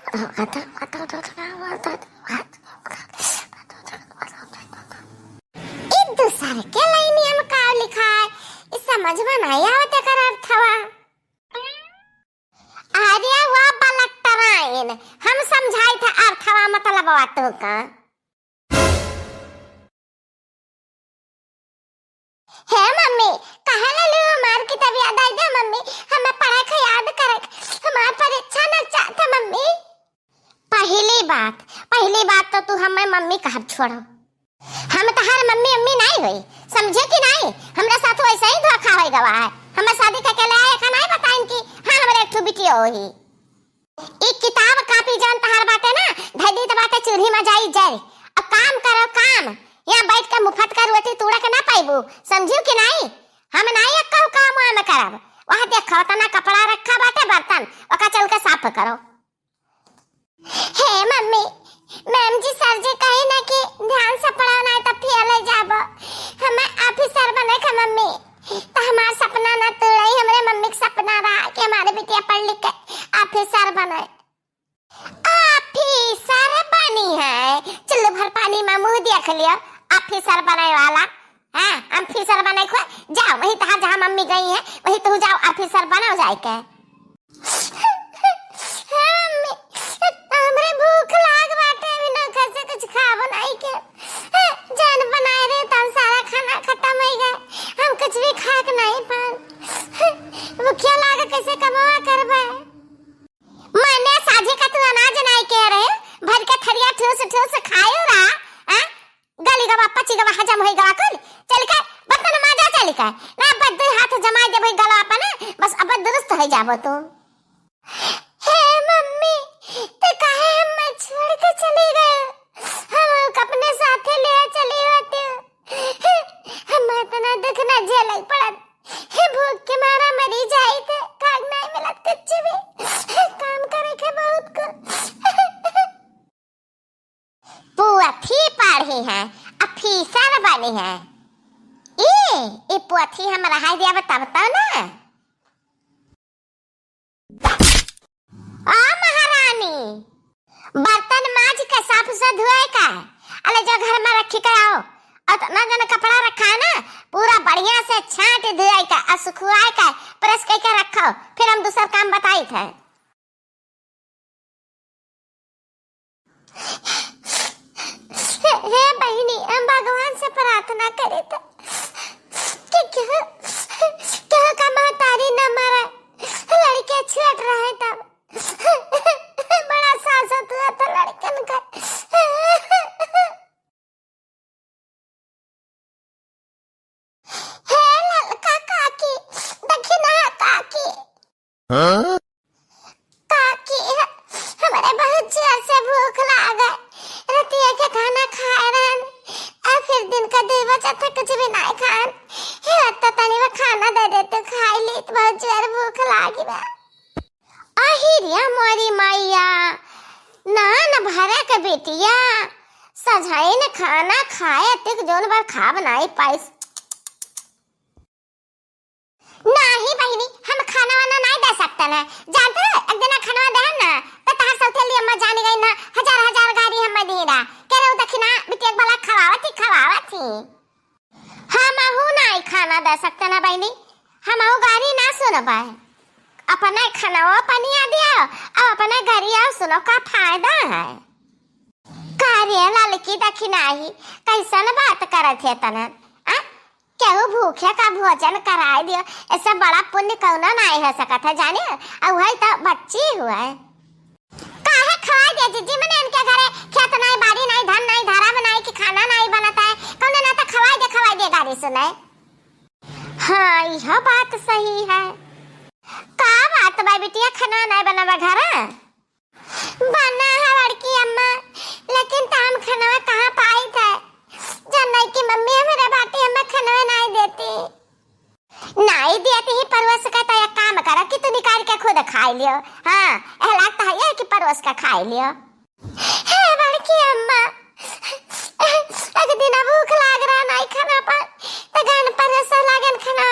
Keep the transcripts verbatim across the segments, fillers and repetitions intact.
ई दूसर के लाइनिया में का लिखा है, ई समझ में नाहीं आवत एकर अर्थवा। अरे वाह बलट्टराइन, हम समझाई थे अर्थवा मतलबवा तोहका। हे मम्मी, काहे ले लू हमार किताबिया? दे दे मम्मी, हमें पढ़े के याद करे, हमार परीक्षा न चाहता मम्मी। पहली बात, पहली बात तो तू हमें मम्मी कहब छोड़ो। हम तहार मम्मी अम्मी नाहीं होई, समझे कि नाहीं? हमरा साथ वैसे ही धोखा होई गवा है। हमें शादी करके ले आए का नाहीं बताइन कि हाँ, हमरे एक ठो बिटिया होई। ई किताब कापी जौन तहार बाटे ना, धई दीत बाटे चूल्ही में जाई जर। अब काम करो काम, यहाँ बैठ के मुफत का रोटी तूड़ा के ना पाइबू, समझियो कि नाहीं? हम नाहीं अब कहू काम वाम करब। वहाँ देखो तना कपड़ा रखा बाटे, बर्तन, ओका चल के साफ करो। हे मम्मी, मैम जी सर जी कही ना कि ध्यान से पढ़ो नाहीं तो फेल हो जाबो। हमें ऑफिसर बने के मम्मी, तो हमार सपना ना तोड़े, हमरे मम्मी के सपना रहा कि हमारे बिटिया पढ़ लिख के ऑफिसर बने। ऑफिसर बनी है, चुल्लू भर पानी में मुँह देख लियो, ऑफिसर बने वाला। हाँ, हम ऑफिसर बने को जाओ, वहीं तहाँ जहाँ मम्मी गई है, वहीं तू जाओ, ऑफिसर बनो जाए के। हाँ, मम्मी, हमरे भूख लाग बाटे, बिना कैसे कुछ खाबो नाहीं के। जान बनाए रहे, तब सारा खाना खत्म हो गए, हम कुछ भी खा के नाहीं पान। भूखिया लाग कैसे कमावा करबे? मने साझी का तू अनाज नाहीं के रहे, भर के थरिया ठूस ठूस खायो रहा, हैं? गली गवा, पची गवा, हजम होई गवा कुल। चल के बर्तन माजा चल के। ना बस दुई हाथ जमाई देबे गलवा पर ना, बस अब दुरुस्त होई जाबो तू। हे मम्मी, तू काहे हमें छोड़ के चली गए? हम अपने साथे ले चली होती। हम इतना दुख ना झेले पड़त। हे भूख के मारा मरी जाई थे, खाक नाहीं मिलत कुछ भी। काम करे के बहुत कुछ। पोथी पढ़ी है, ऑफिसर बनी है। ई, ई पोथी हम रहाई दिया तब तो ना। आ महारानी, बर्तन माज के साफ से धोए का, अले जो घर में रखी के आओ, अतना जन कपड़ा रखा है ना, पूरा बढ़िया से छांट धोए का, आ सुखवाए का, प्रेस करके रखो, फिर हम दूसर काम बताई थे। हे, हे बहिनी, हम भगवान से प्रार्थना करे थे कि केहू, केहू का महतारी न मरे, लड़के छोट रहे तब। बड़ा सासत हुआ था लड़कन का। हे ललका काकी, दखिना काकी। हाँ? काकी, हमरे बहुत जोर से भूख लागे। रतिया के खाना खाए रहन, और फिर दिन का दो बजे तक कुछ भी नहीं खान। हे, तो तनी वो खाना दे दे, तो खाई ली, तो बहुत जोर भूख लागी बा। अहिरिया मोरी मैया, नान भरे के बिटिया, सझाइन खाना खाए तिक जोन भर खाब नाई पाइस। नाही बहिनी, हम खाना वाना नाई दे सकते ना। जानते हो, एक दिन खाना दे हम ना, तो तहार सौतेली अम्मा जानी गई ना, हजार हजार गारी हम दीरा। कह रहे हो दखिना, बिटिया के भला खवावत ही, खवावत ही। हमहू नाई खाना दे सकते ना बहिनी, हमहू गारी ना सुनबे। अपने खानवा पनिया दिया, अब अपने घरी आओ, सुनो का फायदा है। का रे ललकी दखिनाही, कैसन बात करत है तनन? आ? केहू भूखे का भोजन कराए दियो, ऐसे बड़ा पुण्य कौनो नाई हो सकत है, जाने? और वही तो बच्ची हुआ है। काहे खवाए दे जीजी, मने इनके घरे खेत नाई, बाड़ी नाई, धन नाई, धरम नाई कि खाना नाई बनता है, कौनो ना तो खवाए दे, खवाए दे गारी सुनाए। हाँ, यह बात सही है। का बात बा बिटिया, खाना नाई बनबा घर? बना है बड़की अम्मा, लेकिन त हम खाना कहाँ पाई थे? जब नहीं कि मम्मी हमरे बाटी हमें खाना नाई देती। नाई देती ही परोस के, तो एक काम करो कि तू निकाल के खुद खाई लियो। हाँ, एह लागता है ये कि परोस के खाई लियो। हे बड़की अम्मा, एक दिन भूख लाग रहा नाई खाना पर, तो गन परोसा लागन खाना,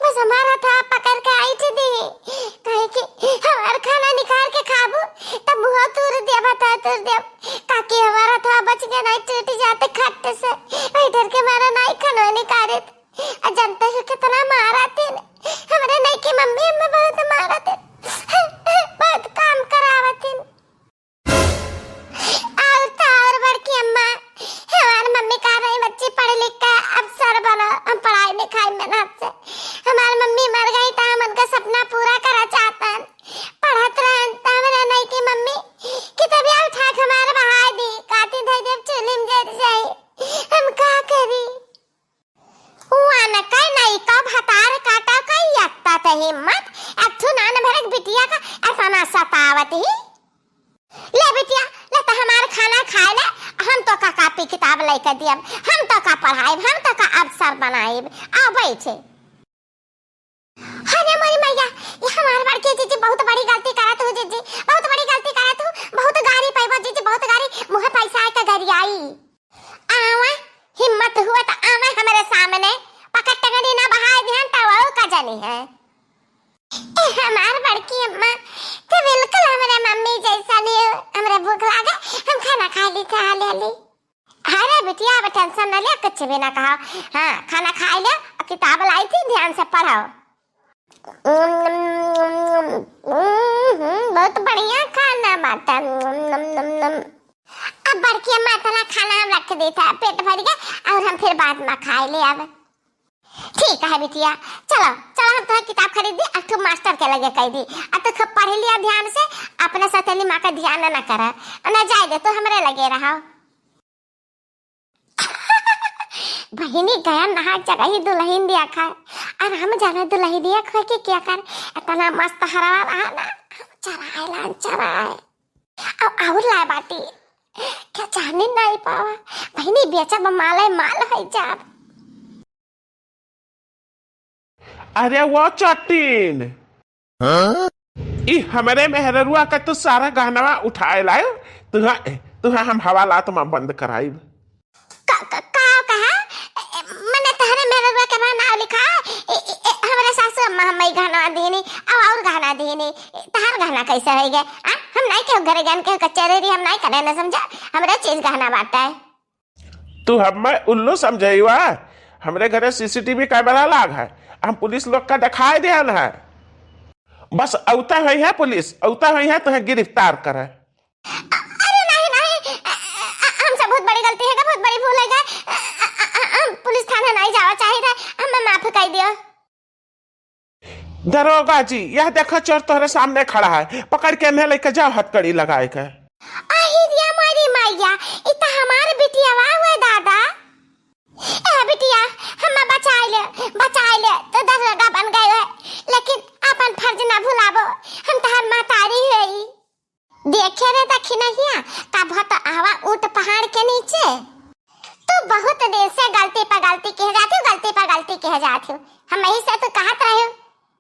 बस हमारा था पकड़ के आई थी दी, कहे कि हमार खाना निकाल के खाबू, तब मुँह तूर ती? ले बिटिया, ले त हमार खाना खाइ ले, हम तोका कापी किताब लइके दियब, हम तोका पढ़ाइब, हम तोका अफसर बनाइब। आओ बैठे। अरे मोरी मैया, ये हमार बड़की जीजी बहुत बड़ी गलती करत हू जीजी, बहुत बड़ी गलती करत हू, बहुत गारी पइबो जीजी, बहुत गारी, मुँहे पैसा आइके गरियाई। आवा, हिम्मत हुआ त आवा हमरे सामने, पकड़ टंगरी ना बहाइ दिहन त वो का जनी है। ए, हमार बड़की अम्मा, तू बिल्कुल हमरे मम्मी जइसन ही हो। हमरे भूख लागे, हम खाना खाइ ली त हाली हाली। अरे बिटिया, अब tension न ले, कुछ भी ना कहो। हाँ, खाना खाइ ले, किताब लाई थी, ध्यान से पढ़ो। हम्म, बहुत बढ़िया खाना बाटे। अब बड़की अम्मा, इतना खाना हम रख दी था, पेट भर गया, और हम फिर बाद में खाइ ले अब। ठीक है बिटिया, चलो, चलो, हम तोहे किताब खरीद दी, अब तू मास्टर के लगे कह दी, अब तू खूब पढ़ लिया ध्यान से, अपने सौतेली माँ का ध्यान न कर, न जाए दे, तू हमरे लगे रहो। बहिनी गया नहाक जगह ही दुलहिन दिया खाए, और हम जाना दुलहिनिया खोए के क्या कर, इतना मस्त हरवा रहा ना, हम चराए लान चराए। अब और लाए बाटी, क्या जाने नहीं पावा, बहिनी बेचब माले माल है जाब। अरे वो चट्टीन, हाँ? ई हमरे मेहररुआ का तू सारा गहनवा उठाए लायो, तुहा, तुहा हम हवालात में बंद कराइब। का, का, का कहा? ए, ए, मने तहरे मेहररुआ के नाम लिखा? ए, ए, ए, हमरे सासू अम्मा हम ई गहना दीनी, अब और गहना दीनी। ए, तहार गहना कैसे होई गए? आ, हम नहीं केहू घरे जान के कचहरी हम नहीं करे न समझा, हमरे चीज गहना बाटे। तू हमें उल्लू समझेवा? हमरे घरे सीसीटीवी कैमरा लाग है, हम पुलिस लोग का दिखाई देन है। बस औता है, है पुलिस, औता है, है तो है गिरफ्तार करे। अरे नहीं, नहीं, अ, अ, अ, हमसे बहुत बड़ी गलती है, बहुत बड़ी भूल है। अ, अ, अ, अ, हम पुलिस थाना नहीं जावा चाहिए था, हमें माफ कर दियो। दरोगा जी, यह देखो चोर तोहरे सामने खड़ा है, पकड़ के इन्हें लेके जाओ हथकड़ी लगाए के। अहि रे मोरी मैया, ई त हमार बिटियावा हुए दादा। ए बिटिया, हमें बचाए ले, बचाए ले, तो दरोगा बन गए है, लेकिन अपन फर्ज ना भुलाबो, हम तहार महतारी हई। देखे रे दखिनहिया, तब हो तो आवा ऊँट पहाड़ के नीचे। तू बहुत दिन से गलती पर गलती कह जाती हो, गलती पर गलती कह जाती हो। हम यही से तू कहत रहे हो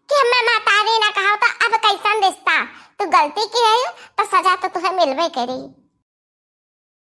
कि हमें महतारी ना कहो तो अब कैसन रिश्ता? तू गलती की रही हो तो सजा तो तुहे मिलबे करी।